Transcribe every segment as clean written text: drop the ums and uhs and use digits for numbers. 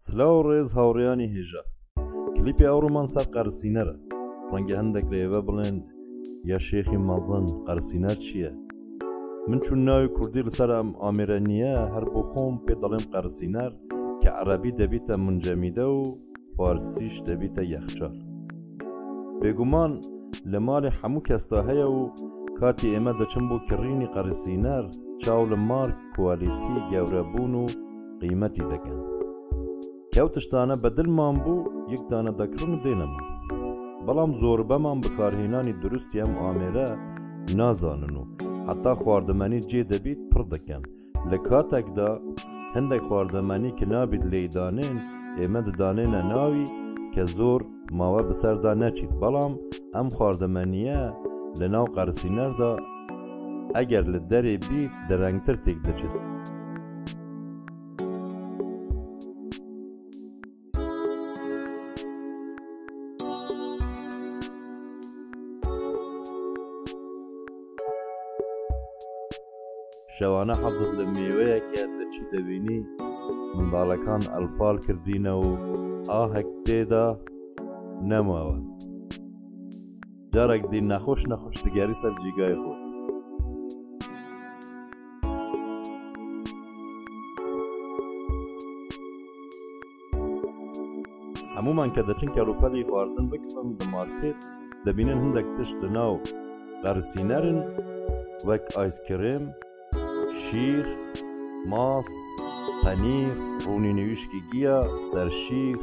سلاو و ڕێز هاوڕێیانی هێژا. کلیپی ئەوڕۆمان سەر قەرسینەرە. ڕەنگە هەندێک لە ئێوە بڵێن یا شێخی مەزن قەرسینەر چییە؟ من چون ناوی کوردی لەسەر ئەم ئامێرە نییە هەر بۆ خۆم پێ دەڵێم قەرسینەر کە عەرەبی دەبیتە منجەمیدە و فارسیش دەبیتە یەخچار. بێگومان لە ماڵی هەموو کەسدا هەیە و کاتی ئێمە دەچن بۆ کڕینی قەرسینەر چاو لە مارک، کوالیتی، گەورەبوون و قیمەتی دەکەن. کە ئەو تشتانە بە دلمان بوو یەک دانە دەکڕن و دێنە ماڵ. بەڵام زۆربەمان بەکارهێنانی دروستی ئەم ئامێرە نازانن و حەتا خواردەمەنی جێ دەبیت پڕ دەکەن لە کاتێکدا هەندێک خواردەمەنی کە نابیت لێی دانێن ئێمە ددانێنە ناوی کە زۆر ماوە بەسەردا نەچیت بەڵام ئەم خواردەمەنیە لە ناو قەرسینەردا ئەگەر لە دەرێ بیت دەرەنگتر تێک دەچێت. شەوانە حەزت لە مێوەیەکە دەچی دەبینی منداڵەکان ئەلفال کردینە و ئاهێک تێدا نەماوە جارێک دی نەخۆش نەخۆش دگەری سەر جیگای خۆت. هەموومان کە دەچن کەلوپەلی خواردن بکڕن لە مارکێت دەبینن هەندێک تشت لە ناو قەرسینەرن وەک ئایسکرێم، شیر، ماست، پەنیر، ڕوونی نویشکی گیا، سەرشیر،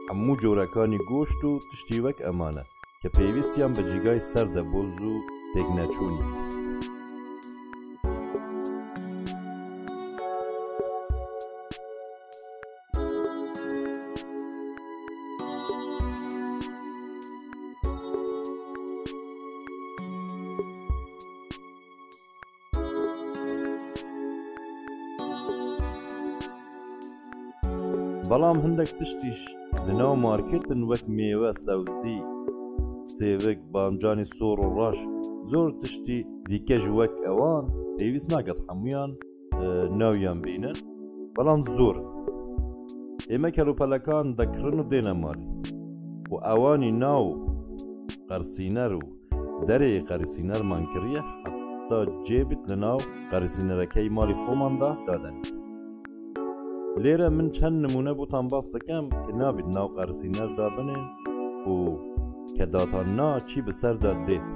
هەموو جۆرەکانی گۆشت و تشتی وەک ئەمانە کە پێویستیان بە جێگای سەردە بۆ زوو تێکنەچوونی. بەڵام هەندێک تشتیش لەناو مارکێتن وەک مێوە، سەوزی، سێوک، بامجانی سۆڕ و ڕەش، زۆر تشتی دیکەش وەک ئەوان پێویست ناکات هەمویان ناویان بینن بەڵام زۆرن. ئێمە کەلوپەلەکان دەکڕن و دێنە ماڵی و ئەوانی ناو قەرسینەر و دەرێ قەرسینەرمان کڕیە حتا جێبت لە ناو قەرسینەرەکەی ماڵی خۆماندا دادەنێن. لێرە من چەند نمونە بۆتان باس دەکەم کە نابێت ناو قەرسینەر دابنێن و کە داتان نا چی بەسەردا دێت.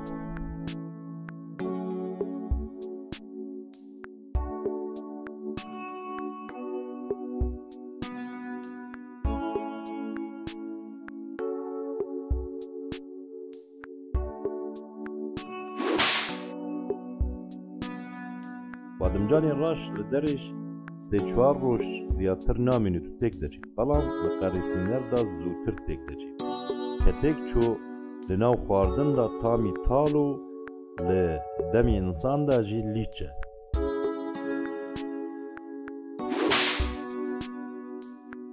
بادمجانی ڕەش لە دەرێش سێ چوار ڕۆژ زیاتر نامێنێت و تێک دەچێت بەڵام لە قەرسینەردا زووتر تێک دەچێت کە تێک چۆ لە ناو خواردندا تامی تاڵ و لە دەمی ئینساندا ژی لیچە.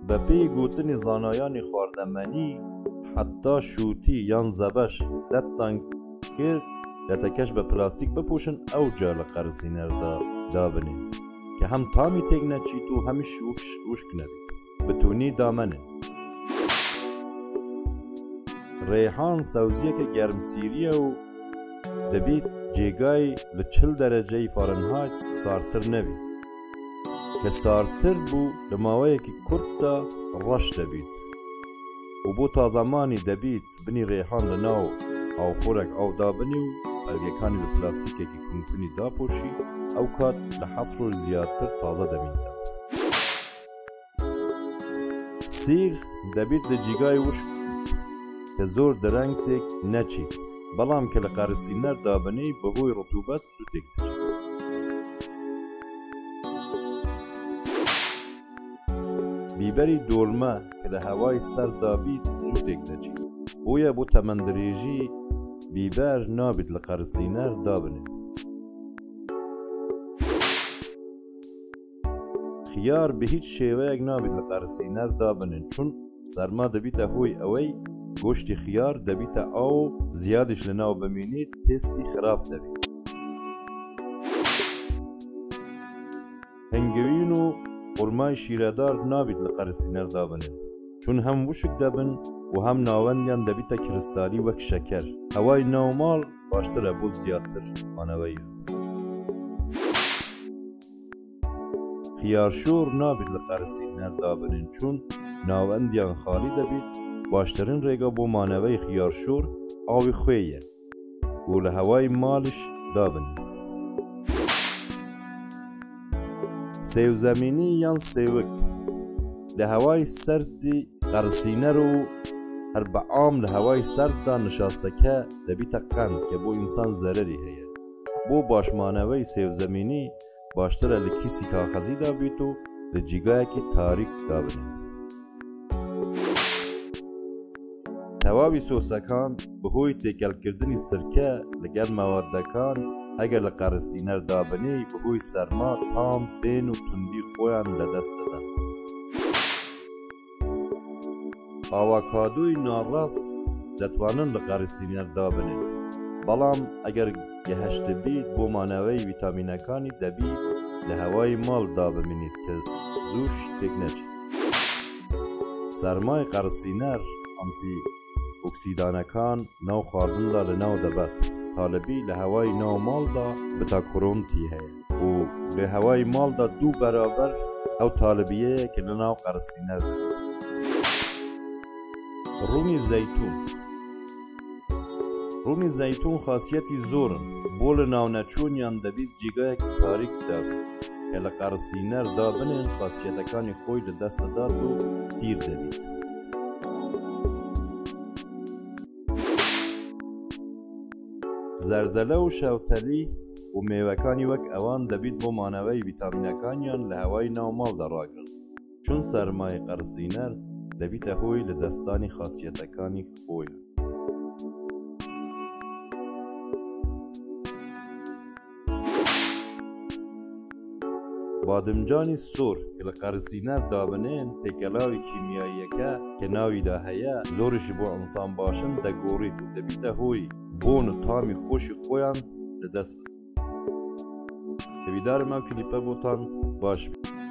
بەپێی گوتنی زانایانی خواردەمەنی حەتا شووتی یان زەبەش لەتتان کرد لەتەکەش بە پلاستیک بپۆشن ئەوجا لە قەرزینەردا دابنێن کە هەم تامی تێک نەچیت و هەمیش وشک نەبێت. بتونی دامەنێن. ڕێحان سەوزییەکە گەرمسیرییە و دەبیت جێگای لە 40 دەرەجەی فارنهایت ساردتر نەبیت. کە ساردتر بوو لە ماوەیەکی کورتدا ڕەش دەبیت و بۆ تازەمانی دەبیت بنی ڕێحان لە ناو ئاوخۆرێک ئاو دابنی و بەرگەکانی بە پلاستیکێکی کونکونی داپۆشی ئەوکات لە حەفت ڕۆژ زیاتر تازە دەمینتەوە. سیر دەبیت لە جیگای وشک بیت کە زۆر درەنگ تێک نەچیت بەڵام کە لە قەرسینەر دابنێی بەهۆی ڕتوبەت زوو تێک دەچێت. بیبەری دۆلمە کە لە هەوای سەردا بیت زوو تێک دەچیت بۆیە بۆ تەمەن درێژی بیبەر نابیت لە قەرسینەر دابنێن. خیار بە هیچ شێوەیەک نابێت لە قەرسینەر دابنێن چون سەرما دەبیتە هۆی ئەوەی گۆشتی خیار دەبیتە ئاو و زیادیش لەناو بمینیت پێستی خراپ دەبیت. هەنگوین و. خورمای شیرەدار نابیت لە قەرسینەر دابنێن چون هەم وشک دەبن و هەم ناوەندیان دەبیتە کریستالی وەک شەکەر. هەوای ناو ماڵ باشترە بۆ زیاتر مانەوەیان. خیارشۆر نابیت لە قەرسینەر دابنێن چون ناوەندیان خالی دەبیت، باشترین ڕێگا بۆ مانەوەی خیارشۆر ئاوی خوێیە و لە هەوای ماڵیش دابنێن. سێوزەمینی یان سێوک لە هەوای سەردی قەرسینەر و هەر بە عام لە هەوای سەرددا نشاستەکە دەبیتە قەند کە بۆ ئینسان زەرەری هەیە. بۆ باشمانەوەی سێوزەمینی باشترە لە کیسی کاخەزیدا بیت و لە جیگایەکی تاریک دابنێن. تەواوی سۆسەکان بەهۆی تێکەڵکردنی سرکە لەگەڵ مەوادەکان ئەگەر لە قەرسینەر دابنێی بەهۆی سەرما تام، بێن و توندی خۆیان لەدەست دەدەن. ئاواکادۆی ناڕەس دەتوانن لە قەرسینەر دابنێن، بەڵام ئەگەر گەهشتبیت بۆ مانەوەی ڤیتامینەکانی دەبیت لە هەوای ماڵ دابمینیت کە زووش تێکنەچیت. سەرمای قەرسینەر ئەنتی ئۆکسیدانەکان ناو خواردندا لەناو دەبات. تالبی لە هەوای ناو ماڵدا بتاکرۆنتی هەیە و لە هەوای ماڵدا دوو بەرابەر ئەو تالبیەیە کە لە ناو قەرسینەردا. ڕوونی زەیتوون ڕوونی زەیتوون خاسیەتی زۆرن، بۆ لە ناونەچوونیان دەبیت جێگایەکی تاریک دابن کە لە قەرسینەر دابنێن خاسیەتەکانی خۆی لە دەست دەدات و تیر دەبیت. زەردەلە و شەوتەلی و مێوەکانی وەک ئەوان دەبیت بۆ مانەوەی ڤیتامینەکانیان لە هەوای ناو ماڵدا ڕاگرن. چون سەرمای قەرسینەر دەبیتە هۆی لەدەستدانی خاسیەتەکانی خۆیان. بادمجانی سوور کە لە قەرسینەر دابنێن تێکەلاوی کیمیاییەکە کە ناویدا هەیە زۆریشی بۆ ئینسان باشن دەگۆڕیت و دەبیتە هۆی بۆن و تامی خۆشی خۆیان لەدەست بدەن. هیویدارم ئەو کلیپە بۆتان باش بێت.